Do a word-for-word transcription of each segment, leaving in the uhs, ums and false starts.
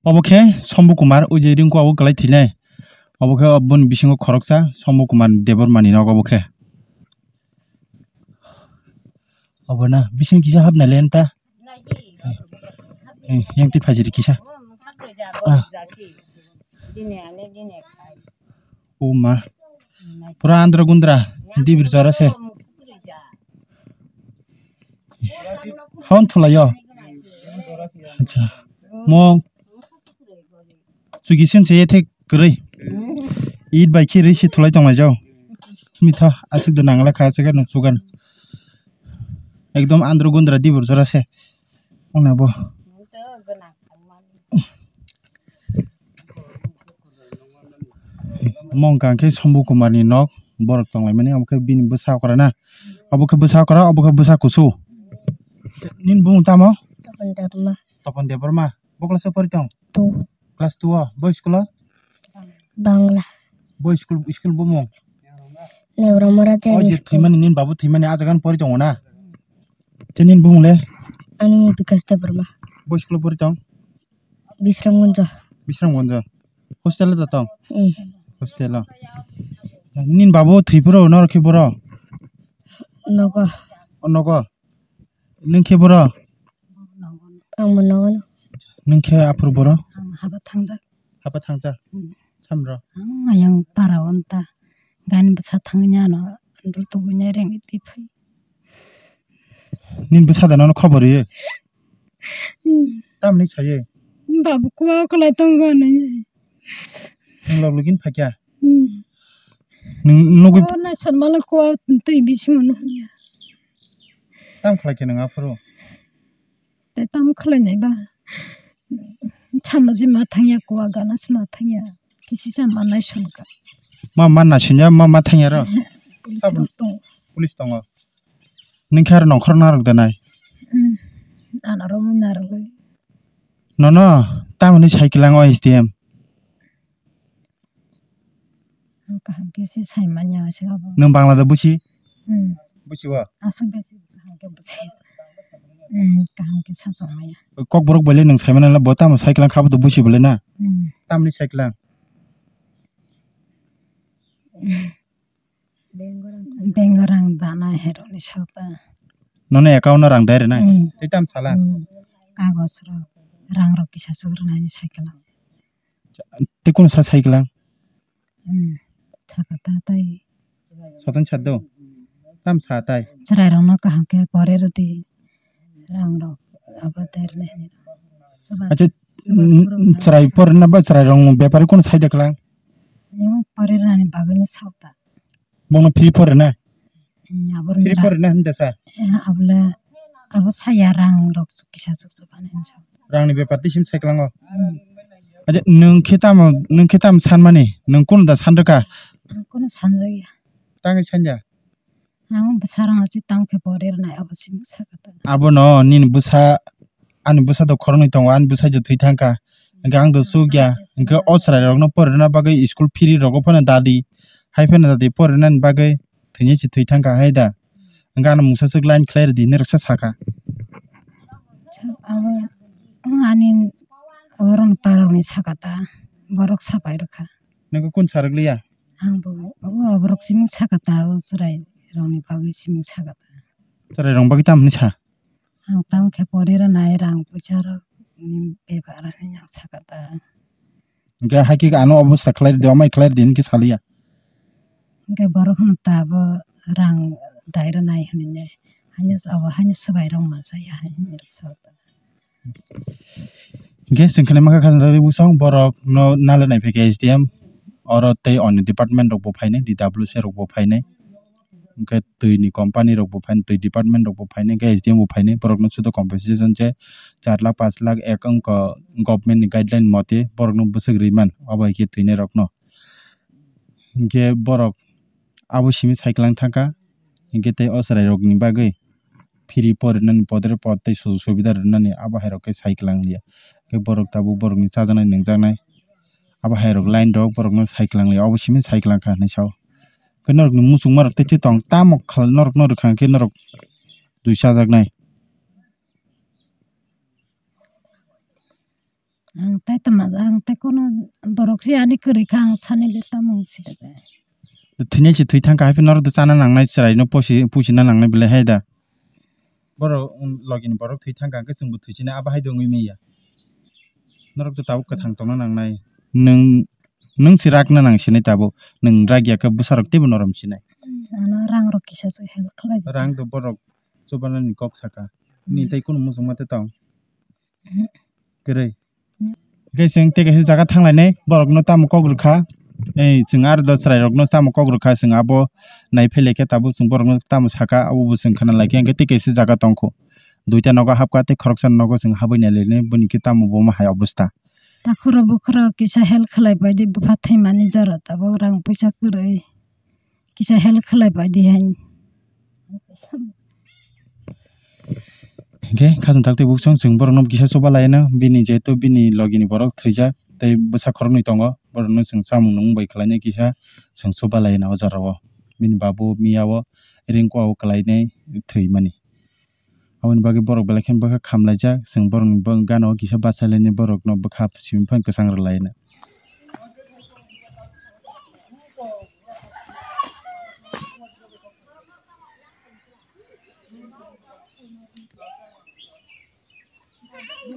Obo khe Sombu Kumar, o je ringko abo kwlai thwinai. Obo khe oboni bisingo khoroksa Sombu Kumar Debbarma ni nok obo khe. Obo na bising kisa hapna le nta. Eh, yang ti phajiri kisa. Ah. O ma. Pura andra gundra. Dibir jora se. Hon thula yo. Acha. Mo. Chuki sin se thik kwrwi. It bai khi rwi si thulai tong lai jao. Mitha asik do nangla kha asik no chugan. Ekdom andro gundra dibur jora se. Ona bo. Mong kang khe Sombu Kumar ni nok borok tong lai mani, omo khe bini bwsa okra na. Obo khe bwsa okra, obo khe bwsa kusu. Nini bumung tamo? Topon Debbarma. Topon Debbarma. Bo class o pori tong? Two. Class two o. Bo school o? Bangla. Bo school, school bumung? Neuromora O J B je school. Thwimani, nini babu thwimani ah jaga no pori tongo na? Che nini bumung le? Ani Bikash Debbarma. Bo school o pori tong? Bisramganj. Bisramganj. Hostel o da tong? Hmm. Hostel o. Nini babu thwi phuru norok khe boro? Nogo. O nogo. Nwng khe boro? Ang bo nogo no. Nwng khe aphuru boro? Ang haba thangjak. Haba thangjak? Hmm. Samro? Ang ayang para o nta. Gani bwsa thangwi nai ano. Andro tugwi nai rengwi twi phai. Nini bwsa da nono khobor rwi? Hmm. Tamni saye? Babu kuwa kwlai tongo hinwi. Nwng log login phakya? Hmm. Nwng nugwi O naisar mala kuwa twi bisingo nukya. Tam khlai khe nwng aphuru? Tei tam khlai nai ba? Sama si ma thangya kuwa gana si ma thangya. Kisi sa ma nai sulka. Ma, ma nai sunya, ma, ma thangya ro? Police Abo rok tongo. Police tongo. Nwng khe aro nongkhor narwk da nai? Hmm. Ano romwi narwgwi. Nono, tamoni cycle ang o S D M? Ang kaham khe se sai manya se abo. Nwng Bangla da busi? Hmm. Busi o? Aswk bai se kaham khe busi. Hmm, kaham khe sa chong maya. Kokborok bai le nwng sai manya le bo tamo cycle ang kha bo to busi bo le na? Hmm. Tamoni cycle ang? Bank o rang dana heroni sota. Nono account no rang dai rwnai? Hmm. Tei tam sala? Hmm. Kagoj rok, rang rok kisa chuk rwnani cycle o. Tei kunu sa cycle ang? Hmm. Saka ta tai. Soton sa do? Tam sa tai? Chwrai rok no kaham khe pore rwdi. Rang rok abo dai rwnai hinwi. Soba Acha, chwrai mm, phuru mm, chwrai pore na ba chwrai rok bepari kunu sai da klang? Yang pore rwnani bagwi ni sota. Bono free pore na? Hmm, aboroni Free ra-, pore na hinda sa? Eh, abole, abo saya rang rok chuk kisa chuk chuk bana hinwi sa. Rangni bepar tei sim sai klango? Hmm. Acha, nwng khe tamo, nwng khe tamo sanmani? Nwng kunu da sanrwkha? Ang kunu sanjakya. Tangwi sanya? Ang bwsa rang achi tang khe pore rwnai abo sim sakha ta. Abono nini bwsa, ani bwsa do khoroknwi tongo, ani bwsai do thwi thangkha. Hwnkhe ang do chukya, hwnkhe o chwrai rokno porinani bagwi school free rogo phano dadi, hai phano dadi porinani bagwi thwinai se thwi thangkha hai da. Hwnkhe ano mungsa swk line khlai rwdi hinwi rwksa sakha. Abo, ang ani borokni parokni sakha ta, borok sapai rwkha. Nokho kun sa rwkliya? Ang bo, o borok siming sakha ta, o chwrai rokni bagwi siming sakha ta. Chwrai rokni bagwi tamo hinwi sa? Ang tamo khe pori rwnai rang puisa rok ni bebak rani ang sakha ta. Hwnkhe hakhe ano obosta khlai rwdi, amai khlai rwdi hinwi khe saliya. Hwnkhe borok hwn ta abo rang dai rwnai hinwi ne. Haino abo haino swbai rok mansa ya hinwi rok sa ta. Hwnkhe chwng khe naima kha khajang jagwi bwsong borok no nalai nai phaikha S D M oro tei onyo department rok bo phainai, D W C rok bo phainai. Hwnkhe twi ni company rok bo phainai, twi department rok bo phainai, hwnkhe S D M bo phainai, borok no sudo compensation se char lakh, panch lakh ek wngkha government ni guideline mote borok no bwswk rwi man, abo hai khe twinai rok no. Hwnkhe borok abo simi sai kwlang thangkha, hwnkhe tei o chwrai rok ni bagwi free porinani podre pod tei sujog subida rwnani abo hai rok khe sai kwlang liya, hwnkhe borok tabuk borok ni chajaknai nungjaknai abo hai rok line rok borok no sai kwlang liya, obo simi sai kwlang kha hinwi sao. Khe norokni muchungmarok tei tong tamo khlai norokno rwkha khe norok twi chajaknai. Ang tai tama, ang tai kono borok se ani kwrwi kha, ang sani le tamo sida de. Thwinai se thwi thang kha, haiphe norok do chana nangnai, chwraino posi, pusina nangnai belai hai da. Borok, um, logini borok thwi thang kha, hwnkhe chwngbo thwi sinai, abo hai de wngwi manya. Norok do tabuk kwthang tongna nangnai. Nwng, nwng se rakna nang sinai tabuk. Nwng rak ya khe bwsarok teibo norom sinai. Ano rang rok kisa se help khlai di. Rang do borok chubanani kok saka. Ni tei kunu muchungma tei tong? Kwrwi. Hwnkhe chwng tei kaisa jaga thanglainai, borokno tamo kok rwkha. Ei, chwng aro da chwrairokno tamo kok rwkha, chwng abo naiphai laikha, tabuk chwng borokno tamo saka, abo bo chwng khna laikha, hwnkhe tei kaisa jaga tongkho. Duita nogo hapkha tei khoroksa nogo chwng habwi nailainai, boni khe tamo bo ma hai obosta. Takhuro bukhuro kisa help khlai bai di, bupha thwimani jora tabuk rang puisa kwrwi. Kisa help khlai bai di hai. Hingke khajang tak tei buksong chwng borokno kisa chuba laino, bini jehetu bini logini borok thwijak tei bwsa khoroknwi tongo, borokno chwng chamung nung bai khlainai kisa chwng chuba laino o jora o. Bini babu miya o ring kua o kwlainai thwimani. Aboni bagwi borok belai kheno bwkha khamlaijak, chwng borokni bo-, gana o kisa bachalainai borokno bwkha simi phano kwchang rwlaino.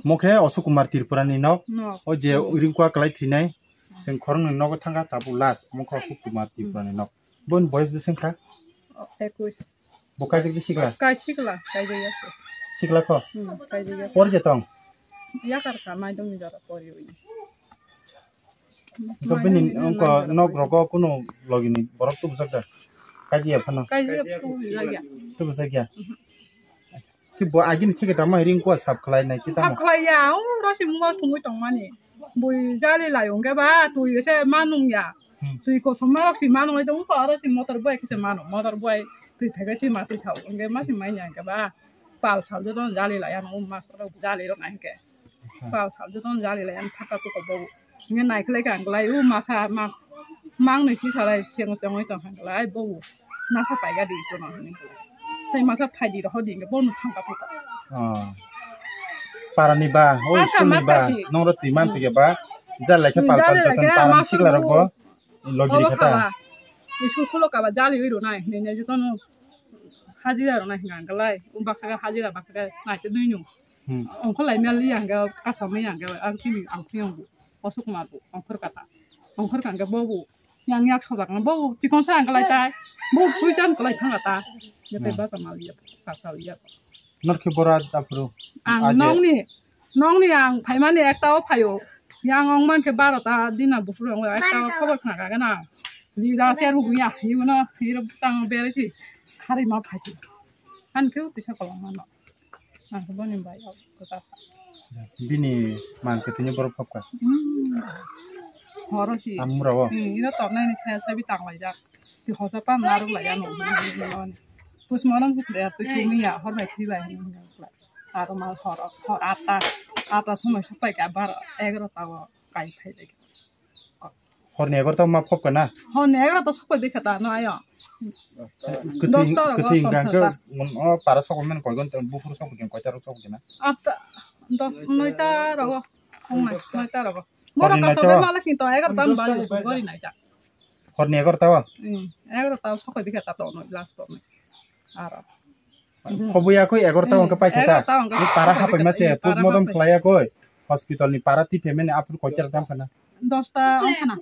Mo khe Ashok Kumar Tripura ni nok. Nok. O je ring kua kwlai thwinai, chwng khoroknwi nogo thangkha, tabuk last, omo khe Ashok Kumar Tripura ni nok. Boni boyes bwswk wngkha? Ekush. Bo kaijak di sikla? Kai sikla, kaijak ya. Sikla kho? Hmm, kaijak ya. Por je tong? Yakar ka, maidong ni jora por yo. To bini ongko nok rogo kuno logini borok tubujak da? Kaijak ya phano? Kaijak ya, tubujak ya. Tubujak ya? Mhm. Ki bo agini theke tamo ring kua sap khlai nai ki tamo? Sap khlai ya, o rosi muma thungwi tongmani. Bui jali lai ongke ba, tui ese manung ya. Hmm. Tui kosom marok si manung ai tong ko, aro si motor boy kise mano, motor boy tui phege si mati thau, hingke ma si mai nya hingke ba, pal sal joto jali lai ano, mas oro jali rok nai hingke. Acha. Pal sal joto jali lai ano, thaka tu ko bobo. Hingke nai khlai ka ang lai, u masa ma, mang nui si salai, cheng cheng oi tong hang lai, bobo. Nasa paiga di kono hini. Sai masa phaidi roho di, hingke bono thangka phuka. Oh. Parani ba, o school ni ba, nong ro tui man thike ba, jali lai khe pal pal joto parani sikla rok bo. Logiri kata. School khulo kaba jali wi rwnai hinwi nai jotono hajira rwnai hinga hwnkhalai, o baksa khe hajira baksa khe naithe nui nung. Hmm. Ongkholai meli hwnkhe kasam ya hwnkhe ang chini ang phiyong bo, Ashok Kumar bo ongkhor kata. Ongkhor kha hwnkhe bobo yang yak sojak bobo chikon sa hwnkhalai tai. Bo phui chan kwlai thang kata. Yatai basa mal ya, kasa ya. Nor khe bora aphuru. Ang nongni, nongni ang phaimani ekta o phaio. Yang ong man khe baro ta dina buphuru ang ekta o khobor khna kha gana. Ni da ser hu ya, ni no, ni ro tang bere si. Khari ma phai si. Han khe tisa kolong mano. Ang khe boni bai o kota. Bini man khe tini borok phobkha. Hmm. Horo si. Amura o. Hmm, ino tornai ni saya sabi tang lai jak. Twi hosa pan narwk lai ano. Pusmaram khe twi tumi ya hor bai twi bai. Aro ma hor, hor atta, atta somoi sok pai ka bar egarota o kai phai lai. Horni egarota ma phobkha na? Horni egarota sok pai bikha ta no ayo. Kwthwi, dosta rogo kwthwi hingka hwnkhe o para sok pai mani koi ghonta buphuru sok pai khe koita rok sok pai khe na? Atta, dos, noita rogo. Ong nai, noita rogo. Boro kaso bai mala sing to egarota bali gori nai ta. Horni egarota o? Hmm, egarota o sokoi bikha ta tongnai, last tongnai. Aro. Khobo ya koi egarota o hwnkhe paikha ta. Egarota o hwnkhe para hapai ma se, para put modom hapai. Khlai ya koi. Hospital ni para ti payment ni aphuru koitar tam khana. Dosta ong khana.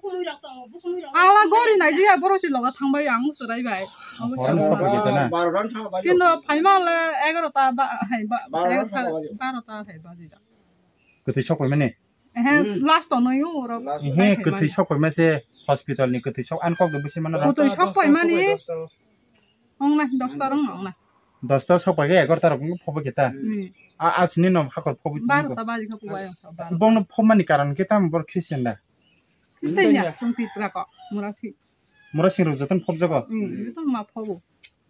Ala gori nai dia boro si loga thangbai ang surai bai. Horni sokoi khe na. Kintu phaima le egarota ba, hai ba, egarota, barota hai baji da. Kwthwi sokoi mani. Ehe, last tonwi o oro. Ehe, kwthwi sok pai ma se hospital ni kwthwi sok, ani kok de bisi mano. Kwthwi sok pai mani. Ong nai, dosta rong ong nai. Dosta sok pai khe egarota rok phobwi khe ta. Hmm. A, a chini nom hakor phobwi. Barota baji kha pubai ang sa, barota. Bongno phobmani karon khe tamo bor Christian da? Christian ya, tong Tripura ko, mura si. Mura sing rok jotono phobjago? Hmm, jotono ma phobo.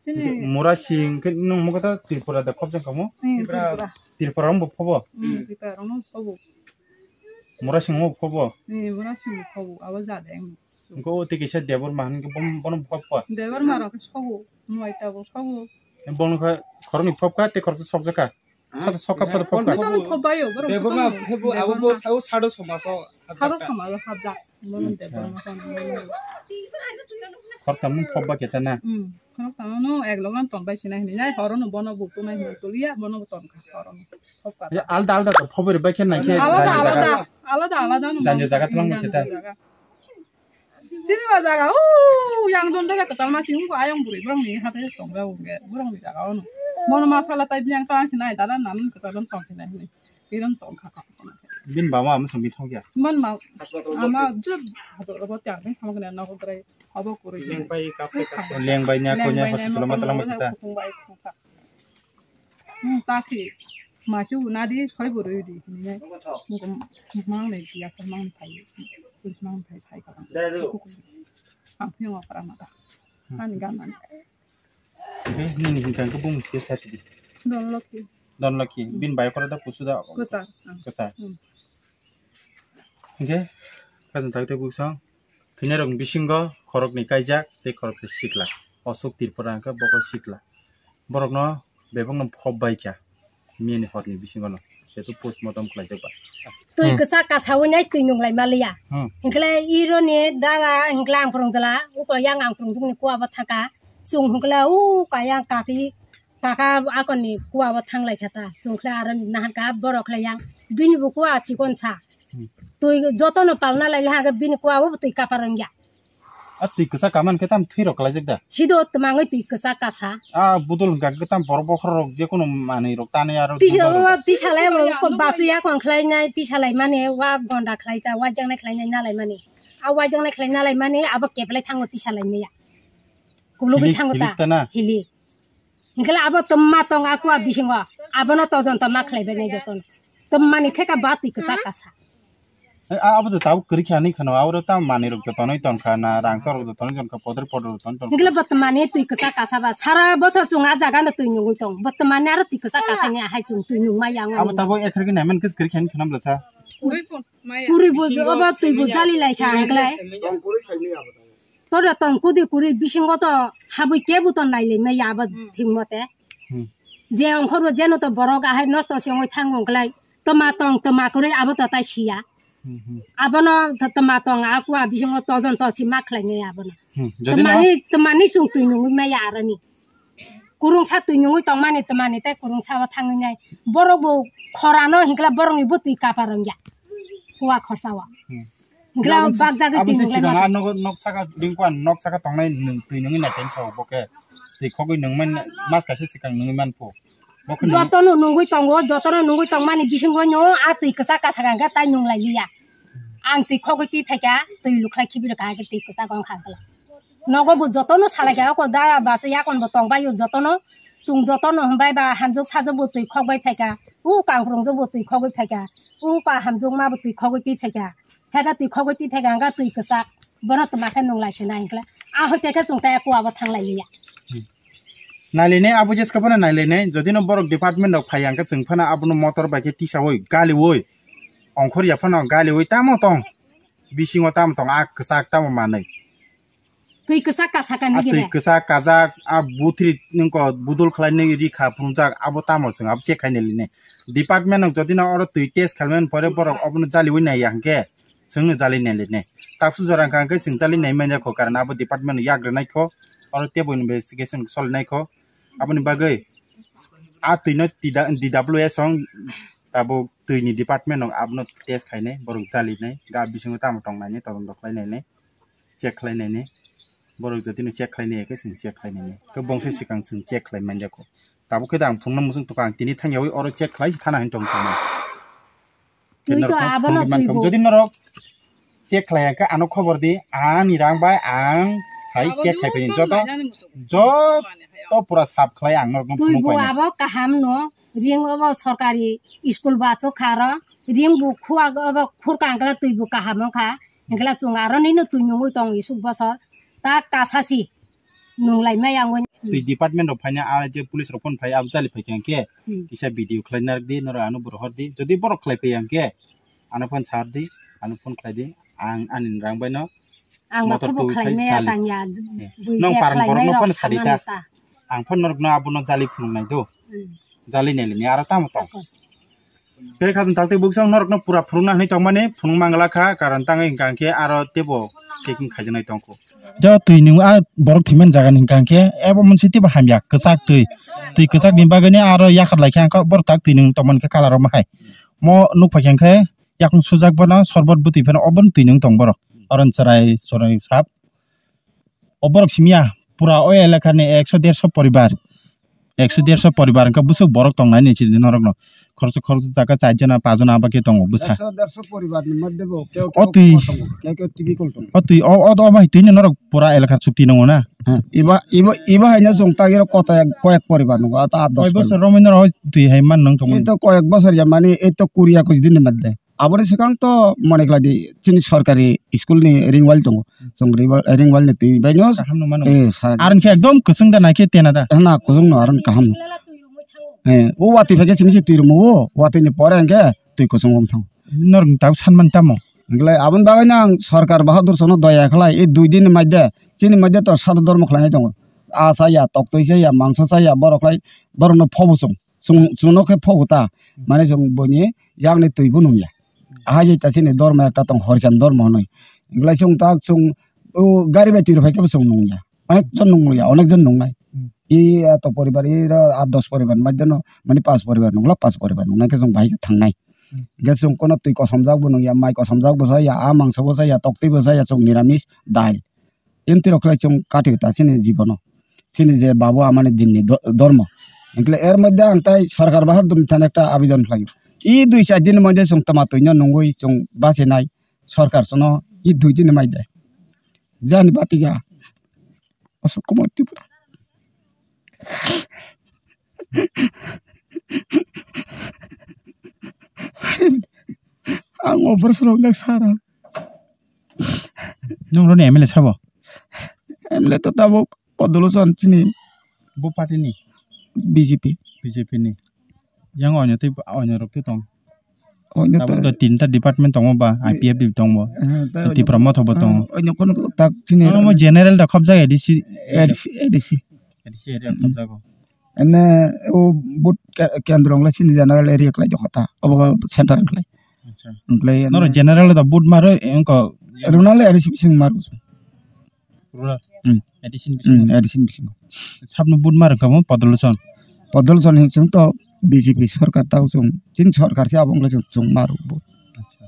Chini mura sing khe nwng mokota Tripura da khobjak kamo? Hmm, Tripura. Tripura rok bo phobo? Hmm, Tripura rok no phobo. Mura sing bo phobo? Hmm, mura sing bo phobo. Abo ja de. Hwnkhe o tei kisa Debbarma hwnkhe bo, bono bo phobkha? Debbarma rok khe sogo. Noita bo sogo. Bono khe khoroknwi phobkha tei khoroksa sokjakha? Sokha photo photo. Tamo phobayo, borok Debbarma photo phebu abo Debbarma. Bo sao sado somaso. Sado somaso hapjak. Bono Acha. Debbarma kono. Khoroktham nung phoba khe ta na? Hmm. Khoroktham no ek logan ton bai sinai hinai. Horo no bono buku nai hinai tuliya, bono bo ton kha horo no. Phoba. Alda alda to phobai bai khe nai khe. Alada jani jaga. Alada, alada alada no. Jani jaga twlang bai khe ta? Jani jaga. Chini ba jaga, o, yang don jaga kwtal ma chini ko ayang buri borok ni hatai song jaga o borok ni jaga o no. Bono masala tai yang tang sinai dada nanun kwtal don tong sinai hinai. Iron tong kha kha. Bin ba ma am sumi thong ya. Man ma ama jut hato robo tiang den sama kena na ko drai abo kuri. Leng pai kap kap. Leng bai nya ko nya hospital ma talang ma kita. Hmm, ta khi ma chu na di soi buru di ni ne. Mang ne dia ko mang pai. Mang pai sai ka. Ang phi wa para ma ta. Ani ga man. Nini hinkha khe bumung khe sa sidi. Don Lucky. Don Lucky. Hmm. Bini bai khoro da kusu da. Kwsa. Kwsa. Hmm. Hinkhe khajang tak tei buksong. Thwinairokni bisingo khoroknwi kaijak tei khoroksa sikla. Osok Tripura hinkhe bokol sikla. Borokno bebakno phop bai kha. Miyani horni bisingono jeto postmortem khlaijak ba. Twi Hmm. kwchak kasawi nai twi nunglai maliya. Hmm. Hinkhle ironi dara hinkhle ang phwrwngjala uko yang ang phwrwngdukni kua bo thangkha. Chwng hinkhle u kaya kaki kaka akorni kua bo thanglai kha ta. Chwng khle aro naharkha borok khle yang bini bo kua chikon sa. Hmm. Twi jotono palna lai ha bini kua bo twi kapar wngya. A twi kwchak kaman khe tam thwi rok kalaijak da. Sido twmangwi twi kwchak kasa. A budol hwnkha khe tam borok bokhorok rok je kono manwi rok tanwi aro. Tisa o tisa lai bo ko basu ya kon khlai nai tisa lai mani wa gonda khlai ta wa jangnai khlai nai nalai mani. A wa jangnai khlai nalai mani abo keplai thango tisa lai maya. Kulugwi Hilik, thango ta. Hilik ta na? Hilik. Hinkhe abo twma tong a kua bisingo. Abono tojon toma khlaibai nai jotono. Twmani theka ba twi kwchak kasa. Eh, a-, abo to tabuk kwrwi kha hinwi kheno, abo rok tamo manwi rok jotono tongkha na, rangchak rok jotono tongkha, podor podor jotono tongkha. Hinkhe bo twmani twi kwchak kasa ba, sara bosor chwng a jaga no twi nungwi tong. Bo twmani aro twi kwchak kasa ni ahai chwng twi nungma yang. Abo tabuk ekhar khe naiman khe kwrwi kha hinwi kheno bwsa. Kwrwi bo, obo twi bo jali lai kha hinkhe. Toro tong kudi kuri bisingo to habwi kebu to nailai maya abo Hmm. thing mote. Hmm. Je ongkhorbo jeno to borok ahai nosto se ongoi thango ongklai. Toma tong toma kuri abo to tai siya. Hmm, hmm. Abono to toma tong a kua bisingo tojon to si ma khlai nai abono. Hmm. Jodi no Tomani, tomani sung twi nungwi maya aroni. Kurungsa twi nungwi tongmani tomani tei kurungsa o thangwi nai. Borok bo khorano hinkla borokni bo twi kapar wngya. Kua khorsa o. Hmm. Hinkla Aboni bak jagwi aboni twi se nungwi sikang mano. A nok, nok saka dingkwan, nok saka tongnai nwng twi nungwi nai tei sao bo khe. Twi khogwi nungmani mas kaisa sikang nungwi manphu. Bo khe nung- Jotono nungwi tongo, jotono nungwi tongmani bisingo no a twi kwchak kasa kangkhe tai nunglai liya. Ang twi khogwi twi phaikha, twi lukhlai khibi rwkha hai khe twi kwchak wngkha hinkla. Nogo bo jotono salai kha, oko da basa yakon bo tongbai o jotono. Chwng jotono hwnbai ba hamjwk sajwk bo twi khogbai phaikha. U kangphrung jwk bo twi khogwi phaikha. U pa hamjwk ma bo twi khogwi twi phaikha. Pheka twi khogwi twi pheka hwnkha twi kwchak. Bono twma khe nung lai sina hinkla. A hoite khe chwng tei kua bo thang lai liya. Nailainai abo jeska phano nailainai. Jodi no borok department rok phaiya hwnkhe chwng phano abono motor bai khe tisaui galiui. Ongkhor ya phano galiui tamo tong. Bisingo tamo tong a kwchak tamo manwi. Twi kwchak kasa kani A twi gede. Kwchak kajak, a buthri nungko budol khlai nwi ri kha phunukjak, abo tamo chwng abo check khai nai line. Department rok jodi no oro twi test khaimani pore borok obono jaliui nai ya hwnkhe, chwngno jali nai line. Taksu jora wngkha hwnkhe chwng jali nai manya kho, karon abo department rok yak rwnai kho, oro teibo investigation solinai kho. Aboni bagwi a twi no T W S rok tabuk twi ni department rok abono test khainai, borok jali nai, ga bisingo tamo tong nai nai, todonto khlai nai nai. Check khlai nai nai. Borok jotino check khlai nai khe chwng check khlai nai nai. Khe bongso swkang chwng check khlai man jakho. Tabuk khe da ang phone no muchung tongkha, ang tini thang yaui oro check khlai se thana hin tong tongma. Twi to abono twi bo. Jodi norok check khlai khe ano khobor di, ani rang bai ang hai check khlai phai joto, joto pura sap khlai ang norok no phone bo pai nai. Abo kaham no, ring obo sorkari school bus o kharo, ring bo khua obo khur kangla twi bo kaham wngkha. Hingkhe chwng aro nini twi nungwi tong isuk bosor ta kasasi nunglai maya wngwi. Twi department rok phaina a je police rok phone phai abo jali phai khe hingkhe Hmm. kisa video khlai narwk di norok ano bohor di, jodi borok khlai phai ya hingkhe ano phone sar di, ano phone khlai di, ang ani rang bai no Ang ba motor khobok twi khlai khai maya jali. Tang ya Eh, bui nong je parang khlai borok nai no rok phone sadi samani ta. Ta. Ang phone norok no abono jali phunuk nai do. Hmm. Jali neli ni aro tamo tong. Tei khajang tak tei buksong norok no pura phunukna hinwi tongmani phunuk mangla kha, karon tangwi hwnkha hwnkhe aro teibo checking khaijaknai tongkho. Jo twi nwng a borok thwimani jaga ni hwnkha hwnkhe ebo monsi teibo hamya kwchak twi. Twi kwchak ni bagwi ni aro yakhar lai khe ang khe borok tak twi nwng tongmani khe colour rok ma hai. Mo nuk phai khe hwnkhe yakung sujak bono sorbot bwtwi phano obono twi nwng tong borok. Oro chwrai chwrai sap. O borok simiya pura o elakani ekso derso poribar. Ekso derso poribar hwnkhe bwswk borok tongnai ni chini norokno. Khoroksa khoroksa jaga char jona, pach jona abo khe tongo bwsa. Ekso derso poribar ni madde bo keo O keo twi. Kok tongo, keo keo T V kol tongo. O twi, o, o, o bai twi ni norok pura elakar chukti nongo na? Ha, iba, iba, iba haino chwng tagiro kota ek, koyek poribar nongo, ata aat dos Koi bosor poribar. Romwi norok o twi hai man nang tongmani? Ei to koyek bosor ya, mani ei to kuri ekush din ni madde. Aboni swkang to mone khlai di, chini sorkari school ni ring wall tongo. Hmm. Chwng ring wall, ring wall ni twi bai no, Kaham no mano. Eh, sa- Aron khe ekdom kwchwng da nai khe tena da? Na, kwchwng no, aron kaham no. Eh, o watwi phai khe simi se twi rwmo o, watwi ni pore hwnkhe twi kwchwng wng thango. Norok tak san man tamo? Hwnkhe aboni bagwi no ang sorkar bahadur sono doya khlai, e dui din ni maide, chini maide to sadhu dhormo khlainai tongo. A cha ya, tok twi cha ya, mangso cha ya, borok khlai, borok no phobu chwng. Chwng, chwngno khe phogu ta, mane chwng buini yakni twi bo nungya. Ahai jai ta chini dormo ekta tong, Horichand dormo hwnwi. Wngkhlai chwng tak chwng, o gari bai twi rw phai khe bo chwng nungya. Onek jon nungya, onek jon nungnai. Hmm. I ato poribar, i ro aat dos poribar maidano, mane paanch poribar nungla, paanch poribar nungnai khe chwng bahai khe thangnai. Hmm. Hwnkhe chwng kono twi kosomjak bo nungya, mai kosomjak bo chaya, a mangso bo chaya, toktwi bo chaya, chwng niramis, dal. Emtwi rok khlai chwng kati ta chini jibono. Chini je babu amani dinni do-, dormo. Hwnkhe er moddhe ang tai sorkar bahar dum thani ekta abidon khlai. I dui char din moddhe chwng tama twino nungwi chwng bachinai sorkar chwngno i dui din mai de. Jani bati ja. Ashok Kumar Tripura. Ang operation rok nang sara. Nung roni M L A sabo? M L A to tabuk Podolochon chini. Bo party ni? B J P. B J P ni. Yang onyo tei onyo rok tei tong. Onyo Tabuk to to tinta department tongo ba, Eh, I P F T tongo. Eh, tei Tipra onyo, Motha bo tongo. Ah, onyo kono tak chini. Ano mo general da khobjak A D C. A D C, A D C. A D C area Hmm. khobjago. Ene o vote ke-, kendro wngkhe chini general area khlai jokha ta. Obo center wngkhe. Acha. Wngkhe Noro ene general da vote maro, engko Runale A D C bising maro. Rural? Hmm. A D C ni Hmm, bisingo? A D C ni bisingo. Sabno vote maro kamo Podolochon? Podolochon hin chwng to B J P sorkar tao chwng. Chini sorkar se abo wngkhe chwng, chwng maro vote. Acha.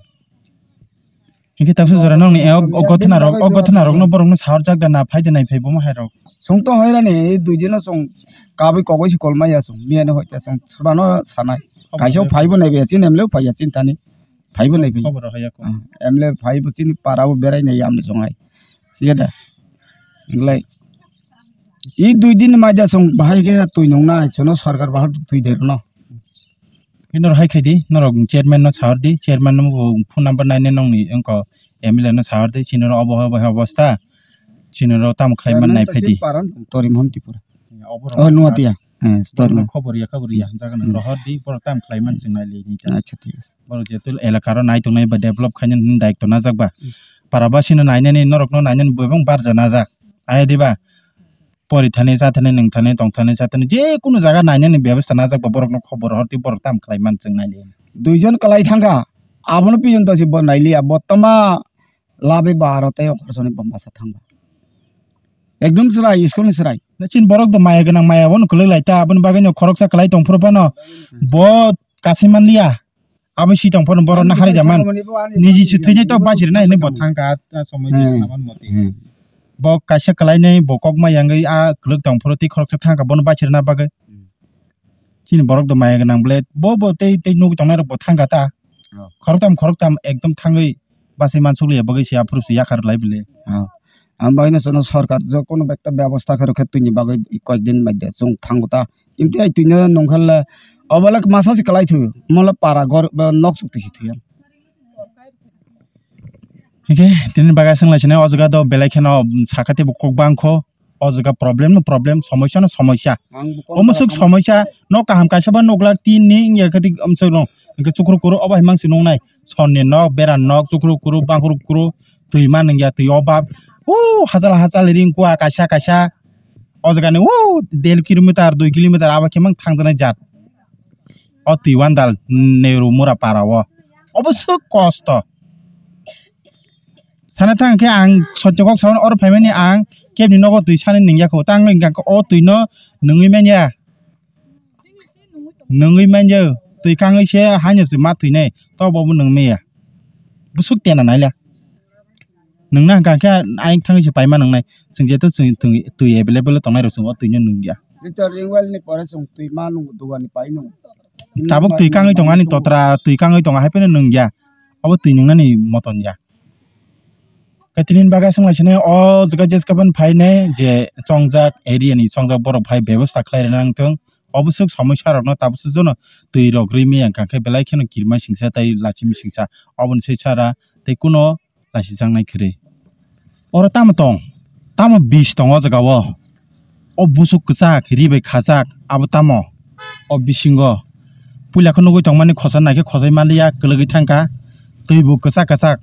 Hingke tabuk jora nokni o, o gothnarok, o gothnarokno borokno saharjak da na phai de nai phai bomo hai rok. Chwng to hoirani, e dui dino chwng kabui kogoi se kolmaya chwng, miyani hoite chwng swbano sanai. Kaisa phaibo nai baya, chini M L A o phaiya, chini thani phaibo nai baya. Khobor rohorya ko. Ah, M L A phaibo chini para o berai nai yamni chwng hai. Siya da. Englai. I dui din mai da chwng bahai khe twi nungnai, chwngno sarkar bahar twi derno. Hino hai khai di, norok chairman no sahor di, chairman no bo phone number nai nai nongni wngkha M L A no sahor di, chini oro obo hai obo hai obosta, chini oro tamo khlai man nai phai di. Paran Torim Hon Tripura. Obo Oh, rok Nuatia. Eh, Torim. Khobor ya, khobor ya, jaga Hmm. rohor di, borok tamo khlai man chwng nai li ni. Acha, thik ase. Borok jetu elaka ro nai tongnai ba develop khainani hwnwi daitw najak ba. Hmm. Para basino nainani, norokno nainani bebak barja najak. Aya diba? Pori thani, cha thani, nwng thani, tong thani, cha thani, je kunu jaga nainani bebostha najak ba, borokno khobor rohor di, borok tamo khlai man chwng nai li. Duijon kwlai thangkha, abono pijon to se bo nai liya, bo tama labe baro tei okhor soni bomba sa thangba. Ekdom chwrai, school ni chwrai. Na chin borok do maya gwnang, maya bono kwlwk lai ta, aboni bagwi no khoroksa kwlai tong phuru phano bo kasai man liya. Abo si tong phano borok na hari jaman. Niji se thwinai to bachir nai hinwi bo thang kha, ta somoi Hmm. je saman moti. Hmm. Bo kaisa kwlai nai bo kok ma yangwi a kwlwk tong phuru tei khoroksa thang kha bono bachir na bagwi. Hmm. Chini borok do maya gwnang ble bo bo tei tei nugwi tongnai rok bo thang kha ta. Oh. Khoroktam khoroktam ekdom thangwi bachai man suk liya bagwi se aphuru se yakhar lai ble. Oh. Ang bagwi no chwngno sorkar je kono ekta bebosta khe rw khe twini bagwi koyek din bai de chwng thango ta. Imti ai twino nung khe le obo le masa se kwlai thwi, mo le para ghor, ba, nok chukti se thwi. Hingke tini bagwi aswk lai sinai o jaga do belai kheno sakha teibo kok bangkho, o jaga problem no problem, somosya no somosya. Omo swk somosya, nok kaham kaisa ba nuklak tin ni wngya khe tik amswk no hingke chukru kuru obo hai mangsi nungnai. Sonni nok, beran nok, chukru kuru, bangkru kuru, twi man wngya, twi o bab. Huu, hachal hachal ring kua kaisa kaisa. O jaga ni huu, del kilometer, dui kilometer abo khe mang thangjaknai jat. O twi wandal Nehru Mura para o. Obo swk kosto. Sana thang khe ang sotyo kok sawan oro phaimani ang kebni nogo twi sani ningya kho. Tang wngkha khe o twi no nungwi manya. Nungwi manya. Twi kangwi se haino se ma twi nai. To bo bo nung maya. Busuk tena naila. Nungna hwnkha khe ayang thangwi se paima nungnai. Chwng jeto chwng twi, twi available tongnai rok chwng o twi no nungya. Litre ring well ni pore chwng twi ma nung dugan ni pai nung. Tabuk twi kangwi tongo ani totra, twi kangwi tongo, hai phano nungya. Obo twi nungnani moton ya. Khe tini bagwi aswk lai sini o jaga jeska ban phainai je chongjak area ni chongjak borok phai bebasta khlai rwna nang thung. Obo swk somoi sa rokno tabuk swk jono twi rok rimi ang kha khe belai kheno kirima singsa tei lachimi singsa. Oboni sai sara tei kuno lachijaknai kwrwi. Oro tamo tong? Tamo bis tongo o jaga o? O busuk kwchak, ri bai khajak, abo tamo? O bisingo puila khe nugwi tongmani khosa naikhe khosai manliya, kwlwgwi thangkha, twi bo kwchak kwchak.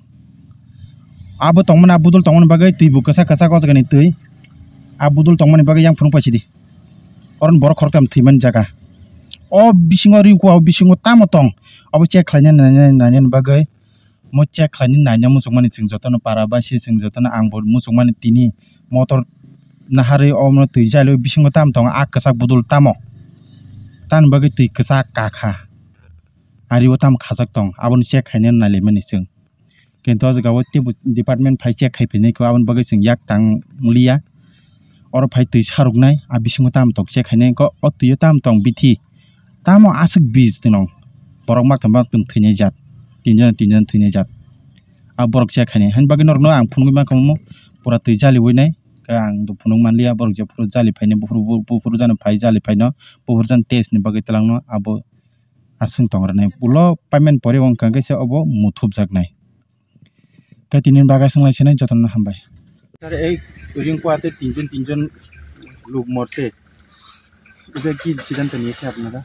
Abo tongmani, a budul tongmani bagwi twi bo kwchak kwchak o jagani twi. A budul tongmani bagwi yang phunuk paisidi. Oro borok khoroktham thwimani jaga. O bisingo ri kua, o bisingo tamo tong? Abo check khlaina naina, nainani bagwi mo check khlaina naina muchungmani chwng jotono para bai se chwng jotono ang bo muchungmani tini motor naharwi omo twi jalo bisingo tamo tongo a kwchak budul tamo? Tamoni bagwi twi kwchak kakha. Ari o tamo khajak tong, aboni check khaina nailaimani chwng. Kintu o jaga o teibo department phai check khai phinai kho, aboni bagwi chwng yak tang liya. Oro phai twi saruknai, a bisingo tamo tong check khainai kho, o twi o tamo tong bithi. Tamo aswk bis twino. Borok maktham maktham thwinai jat. Tinjon tinjon thwinai jat. A borok check khainai. Haini bagwi norokno ang phunugwi mankha omo pura twi jaliwi nai. Khe ang do phunuk manliya, borok jephuru jali phainai, buphuru, buphuru jani phai jali phaino, buphuru jani test ni bagwi twlangno abo aswng tong rwnai. Ulo payment pore wngkha khe se obo muthupjaknai. Khe tini bagwi aswk lai sinai jotono hambai. Sir, ei ring kuate tinjon tinjon luk morse. এটা কি সিদ্ধান্ত নিয়েছে আপনারা?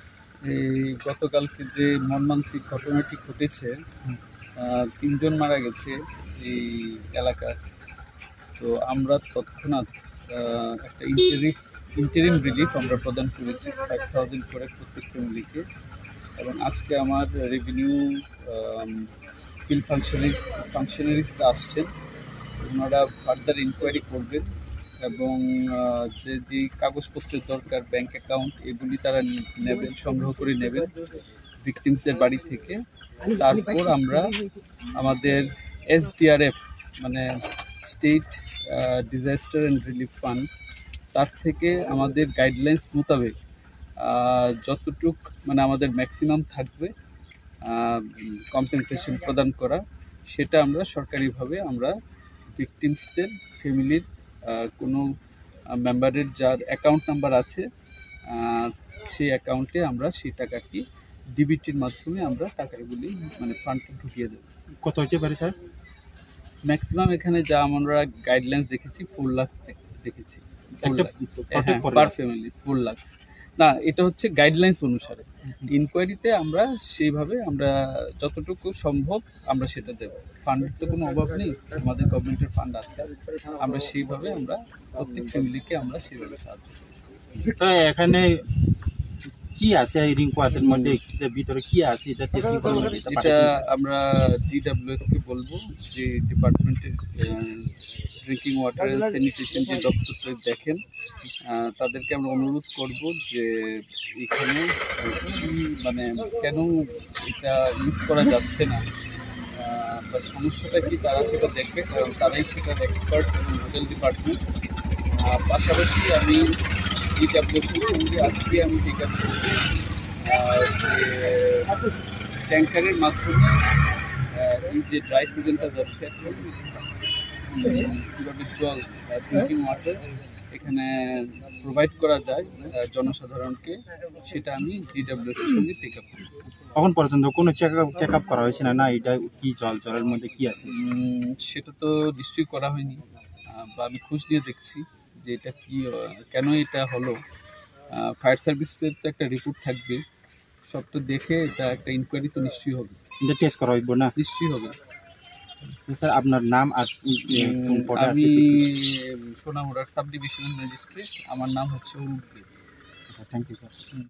এই গতকালকে যে মর্মান্তিক ঘটনাটি ঘটেছে, আহ, তিনজন মারা গেছে এই এলাকার। তো আমরা তৎক্ষণাৎ, আহ, একটা ইন্টারিম, ইন্টারিম রিলিফ আমরা প্রদান করেছি ফাইভ থাউজেন্ড করে প্রত্যেক ফ্যামিলিকে। এবং আজকে আমার রেভিনিউ, আম, ফিল্ড ফাংশনারি, ফাংশনারিজরা আসছেন, ওনারা ফার্দার ইনকোয়ারি করবেন এবং, আহ, যে, যে কাগজপত্রের দরকার, ব্যাংক অ্যাকাউন্ট, এগুলি তারা নি-, নেবেন, সংগ্রহ করে নেবেন ভিকটিমসদের বাড়ি থেকে। তারপর আমরা আমাদের এসডিআরএফ, মানে স্টেট, আহ, ডিজাস্টার অ্যান্ড রিলিফ ফান্ড, তার থেকে আমাদের গাইডলাইন্স মোতাবেক, আহ, যতটুক, মানে আমাদের ম্যাক্সিমাম থাকবে, আহ, কম্পেনসেশন প্রদান করা, সেটা আমরা সরকারিভাবে আমরা ভিকটিমসদের ফ্যামিলির, আহ, কোনো, আহ, মেম্বারের যার অ্যাকাউন্ট নাম্বার আছে, আহ, সেই অ্যাকাউন্টে আমরা সেই টাকাটি ডিবিটির মাধ্যমে আমরা টাকাগুলি, মানে, ফান্ডটি ঢুকিয়ে দেব। কত হইতে পারে, স্যার? ম্যাক্সিমাম এখানে যা আমরা গাইডলাইন্স দেখেছি, ফোর লাখ দেখেছি। ফোর একটা লাখ। প্রত্যেক হ্যাঁ, পরিবার? পার ফ্যামিলি ফোর লাখ। না, এটা হচ্ছে গাইডলাইন্স অনুসারে। হুম। ইনকোয়ারিতে আমরা সেইভাবে আমরা যতটুকু সম্ভব আমরা সেটা দেব। ফান্ডের তো কোনো অভাব নেই, আমাদের গভর্নমেন্টের ফান্ড আছে, আমরা সেইভাবে আমরা প্রত্যেক ফ্যামিলিকে আমরা সেইভাবে সাহায্য করব। তো এখানে কি আছে এই রিং কোয়ার্টের মধ্যে, এটার ভিতরে কি আছে, এটা টেস্টিং করার মধ্যে এটা এটা পাঠাচ্ছেন, স্যার? আমরা ডিডাব্লিউএস কে বলবো যে ডিপার্টমেন্টের, আহ, ড্রিঙ্কিং ওয়াটার অ্যান্ড স্যানিটেশন যে দপ্তরটা দেখেন, আহ, তাদেরকে আমরা অনুরোধ করব যে এখানে, আহ, কি, মানে, কেন এটা ইউজ করা যাচ্ছে না, আহ, বা সমস্যাটা কি, তারা সেটা দেখবে, কারণ তারাই সেটার এক্সপার্ট এবং নোডাল ডিপার্টমেন্ট। আহ, পাশাপাশি আমি ডিডাব্লিউএস এর সঙ্গে আজকে আমি টেক আপ করছি, আহ, যে ট্যাঙ্কারের মাধ্যমে, আহ, এই যে ড্রাই সিজনটা যাচ্ছে এখন, উম, কীভাবে জল, ড্রিঙ্কিং ওয়াটার এখানে প্রোভাইড করা যায়, আহ, জনসাধারণকে, সেটা আমি ডিডাব্লিউএস এর সঙ্গে টেক আপ করব। এখন পর্যন্ত কোনো চেক আপ, চেক আপ করা হয়েছে না, না এটা কি জল, জলের মধ্যে কি আছে? উম, সেটা তো নিশ্চয়ই করা হয়নি, আহ, বা আমি খোঁজ নিয়ে দেখছি যে এটা কি, আহ, কেন এটা হলো। আহ, ফায়ার সার্ভিসের তো একটা রিপোর্ট থাকবে, সব তো দেখে এটা একটা ইনকোয়ারি তো নিশ্চয়ই হবে। এটা টেস্ট করা হইব না? নিশ্চয়ই হবে। তো স্যার, আপনার নাম আর, উম, উম, কোন পদে আছে? আমি সোনামুড়ার সাব ডিভিশনাল ম্যাজিস্ট্রেট, আমার নাম হচ্ছে অরূপ দে। আচ্ছা, থ্যাংক ইউ স্যার। হুম।